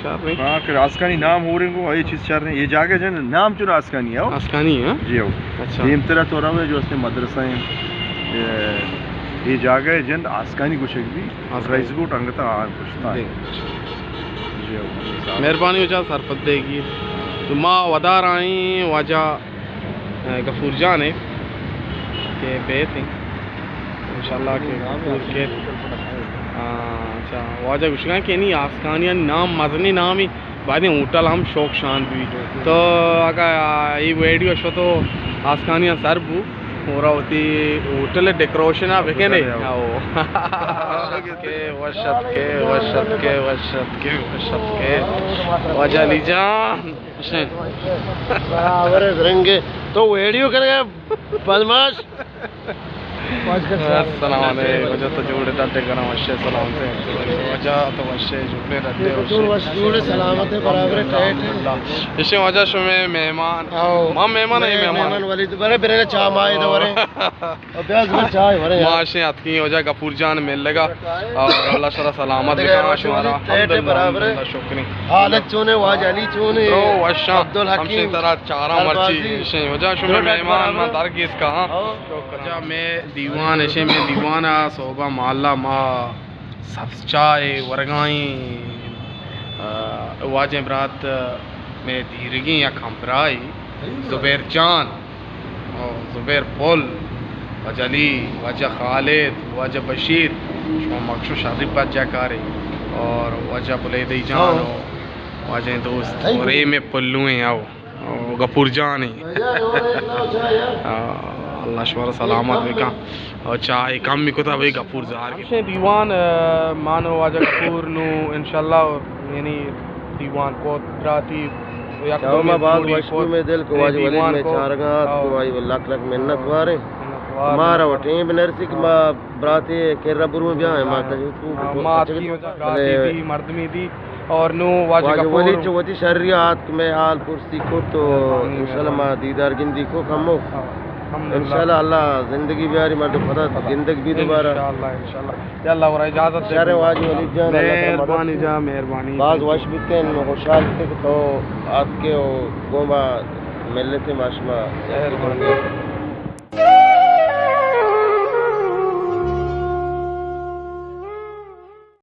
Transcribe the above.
شر نہیں۔ ہاں، کہ آسکانی نام ہو رہے کو، یہ چیز شر نہیں۔ یہ جاگہ جو ہے نا، نام چون آسکانی ہے، ہو؟ آسکانی ہے؟ جی ہو۔ اچھا۔ دیم ترا تو روے جو اسے مدرسہ ہیں، یہ، یہ جاگہ ہے جند آسکانی گوشگ بھی، آسکانی۔ رئیس گوٹ انگتا آن پشتا ہے۔ جی۔ جی ہو۔ مہربانی واجہ سرپد دیگی۔ تو ما ودار آئیں واجہ غفور جان ء کہ بیت انت، انشاءاللہ کہ غفور کیت۔ آ، اچھا، واجہ گوشگاں کہ نی آسکانیانی نام مزنیں نامے، باید ہوٹل ہم شوق شان بی۔ تو اگا اے ویڈیو شو تو آسکانیاں سر بو، اور وتی ہوٹل ڈیکوریشن آ بکنے۔ او۔ کہ وشت کے، وشت کے، وشت کے، وشت کے۔ واجہ علی جان۔ برابر ہے، رنگ ہے۔ تو ویڈیو کرے گا، بدماش۔ السلام علیکم۔ واجہ تو جوڑے ڈاڈے کرا، وشے سلامتے۔ واجہ تو وشے جوڑے ڈاڈے، وشے۔ وش جوڑے سلامتے، برابر ہے، ٹائٹ ہے۔ اشے واجہ شمے مہمان۔ آؤ۔ ما مہمان ہے، مہمان۔ مہمان والی تو برے، برے چاہ مائے دو برے۔ ابیاس میں چائے بھرے یار۔ ما اشیں اتکیں واجہ غفور جان ملگا۔ اور اللہ شرا سلامت بکا شمارا۔ الحمدللہ، برابر ہے۔ الحمدللہ، شکریں۔ حالت چونے، واجہ علی چونے؟ درو وشاں۔ عبدالحکیم ہمشیں طرح چاراں مرچی۔ اشیں واجہ شمے مہمان ما درگیس کا، ہاں۔ واجہ میں دیوان، اشیں میں دیوان آ صوبہ محلہ ما سبز چائے ورگائیں، آ، واجہ برات میں دیرگیں یک ہمبراہی زبیر جان۔ او زبیر پل، واجہ علی، واجہ خالد، واجہ بشیر، شما مکشو شری پجا کارے۔ اور واجہ بلیدی جان، ہاں۔ و واجہ دوست، ہاں۔ ریم پلویں آؤ، او غفور جان۔ آ، اللہ شمارا سلامت بکن۔ او چاہ کم بھی کتا بھئی غفور زار کے۔ ہمشیں دیوان، آ، مانو واجہ غفور نو انشاءاللہ، یعنی دیوان کو براتی یک چاو ما باز وشکو میں دل کو واجہ ولید میں چارگا آت کو، آئی لکھ لکھ منت وارے۔ مارا و ٹیم نرسی کہ ما براتے کرا برو بیا، ما تجو تو ما آتکی، براتی دی، مردمی دی، اور نو واجہ واجہ غفور ولی چو وتی شری آت کہ میں حال پرسی کو تو انشاءاللہ ما دیدار گندی کو کمو۔ الحمدللہ۔ انشاءاللہ اللہ زندگی بیاری، مردم خدا گندگ بھی دوبارہ۔ انشاءاللہ، انشاءاللہ۔ یا اللہ، ورا اجازت دے۔ شر واجہ ولی جان، اللہ تعالی مدد۔ مہربانی جا، مہربانی۔ باز وش بیتیں، خوشحال بیتیں کہ تو آتکے و گوما ملتے ما شما۔ مہربانی۔